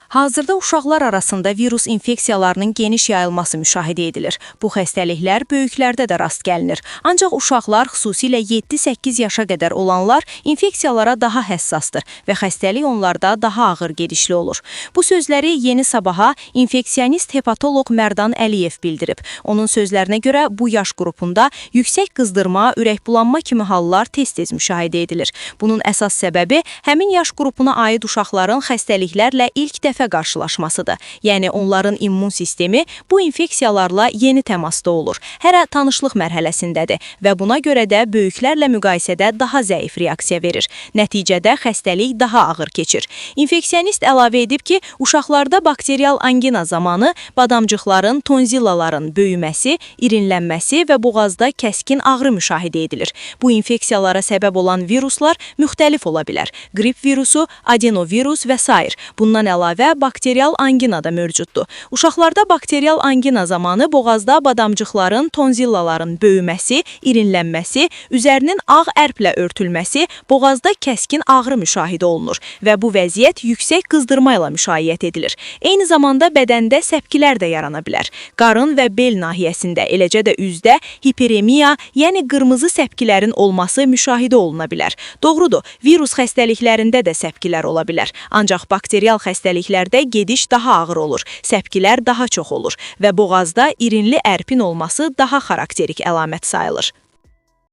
Hazırda uşaqlar arasında virus infeksiyalarının geniş yayılması müşahidə edilir. Bu xəstəliklər böyüklərdə də rast gəlinir. Ancaq uşaqlar, xüsusilə 7-8 yaşa qədər olanlar infeksiyalara daha həssasdır və xəstəlik onlarda daha ağır gedişli olur. Bu sözləri Yeni Sabaha infeksionist hepatoloq Mərdan Əliyev bildirib. Onun sözlərinə görə bu yaş qrupunda yüksək qızdırma, ürəkbulanma kimi hallar tez-tez müşahidə edilir. Bunun əsas səbəbi həmin yaş qrupuna aid uşaqların xəstəliklərlə ilk dəfə qarşılaşmasıdır. Yəni onların immun sistemi bu infeksiyalarla yeni təmasda olur. Hələ tanışlıq mərhələsindədir və buna görə də böyüklərlə müqayisədə daha zəif reaksiya verir. Nəticədə xəstəlik daha ağır keçir. İnfeksionist əlavə edib ki, uşaqlarda bakterial angina zamanı badamcıqların, tonzillaların böyüməsi, irinlənməsi və boğazda kəskin ağrı müşahidə edilir. Bu infeksiyalara səbəb olan viruslar müxtəlif ola bilər. Qrip virusu, adenovirus və sair. Bundan əlavə bakterial angina da mövcuddur. Uşaqlarda bakterial angina zamanı boğazda badamcıqların, tonzillaların böyüməsi, irinlənməsi, üzərinin ağ ərplə örtülməsi, boğazda kəskin ağrı müşahidə olunur və bu vəziyyət yüksək qızdırma ilə müşayiət edilir. Eyni zamanda bədəndə səpkilər də yarana bilər. Qarın və bel nahiyəsində, eləcə də üzdə hiperemiya, yəni qırmızı səpkilərin olması müşahidə oluna bilər. Doğrudur, virus xəstəliklərində də səpkilər ola bilər. Ancaq bakterial xəstəliklərdə gediş daha ağır olur, səpkilər daha çox olur və boğazda irinli ərpin olması daha xarakterik əlamət sayılır.